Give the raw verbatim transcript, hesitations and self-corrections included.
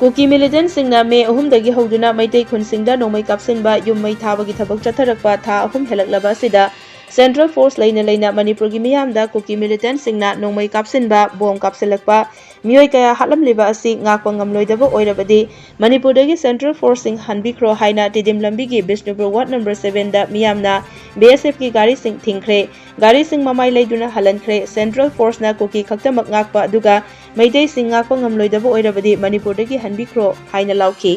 ꯀꯨꯀꯤ ꯃꯤꯂꯤꯇꯦꯟꯠꯁꯤꯡꯅ ꯃꯦ ꯑꯍꯨꯝꯗꯒꯤ ꯍꯧꯗꯨꯅ ꯃꯩꯇꯩ ꯈꯨꯟꯁꯤꯡꯗ ꯅꯣꯡꯃꯩ ꯀꯥꯞꯁꯤꯟꯕ, ꯌꯨꯝ ꯃꯩ ꯊꯥꯕꯒꯤ ꯊꯕꯛ ꯆꯠꯊꯔꯛꯄ ꯊꯥ ꯑꯍꯨꯝ ꯍꯦꯜꯂꯛꯂꯕ ꯑꯁꯤꯗ ꯁꯦꯟꯇ꯭ꯔꯦꯜ ꯐꯣꯔꯁ ꯂꯩꯅ ꯂꯩꯅ ꯃꯅꯤꯄꯨꯔꯒꯤ ꯃꯤꯌꯥꯝꯗ ꯀꯨꯀꯤ ꯃꯤꯂꯤꯇꯦꯟꯠꯁꯤꯡꯅ ꯅꯣꯡꯃꯩ ꯀꯥꯞꯁꯤꯟꯕ, ꯕꯣꯝ ꯀꯥꯞꯁꯤꯜꯂꯛꯄ, ꯃꯤꯑꯣꯏ ꯀꯌꯥ ꯍꯥꯠꯂꯝꯂꯤꯕ ꯑꯁꯤ ꯉꯥꯛꯄ ꯉꯝꯂꯣꯏꯗꯕ ꯑꯣꯏꯔꯕꯗꯤ ꯃꯅꯤꯄꯨꯔꯗꯒꯤ ꯁꯦꯟꯇ꯭ꯔꯦꯜ ꯐꯣꯔꯁꯁꯤꯡ ꯍꯟꯕꯤꯈ꯭ꯔꯣ ꯍꯥꯏꯅ ꯇꯤꯗꯤꯝ ꯂꯝꯕꯤꯒꯤ ꯕꯤꯁꯅꯨꯄꯨꯔ ꯋꯥꯔꯗ ꯅꯝꯕꯔ ꯁꯚꯦꯟꯗ ꯃꯤꯌꯥꯝꯅ ꯕꯤ ꯑꯦꯁ ꯑꯦꯐꯀꯤ ꯒꯥꯔꯤꯁꯤꯡ ꯊꯤꯡꯈ꯭ꯔꯦ꯫ ꯒꯥꯔꯤꯁꯤꯡ ꯃꯃꯥꯏ ꯂꯩꯗꯨꯅ ꯍꯜꯍꯟꯈ꯭ꯔꯦ꯫ ꯁꯦꯟꯇ꯭ꯔꯦꯜ ꯐꯣꯔꯁꯅ ꯀꯨꯀꯤ ꯈꯛꯇꯃꯛ ꯉꯥꯛꯄ ꯑꯗꯨꯒ ꯃꯩꯇꯩꯁꯤꯡ ꯉꯥꯛꯄ ꯉꯝꯂꯣꯏꯗꯕ ꯑꯣꯏꯔꯕꯗꯤ ꯃꯅꯤꯄꯨꯔꯗꯒꯤ ꯍꯟꯕꯤꯈ꯭ꯔꯣ ꯍꯥꯏꯅ ꯂꯥꯎꯈꯤ꯫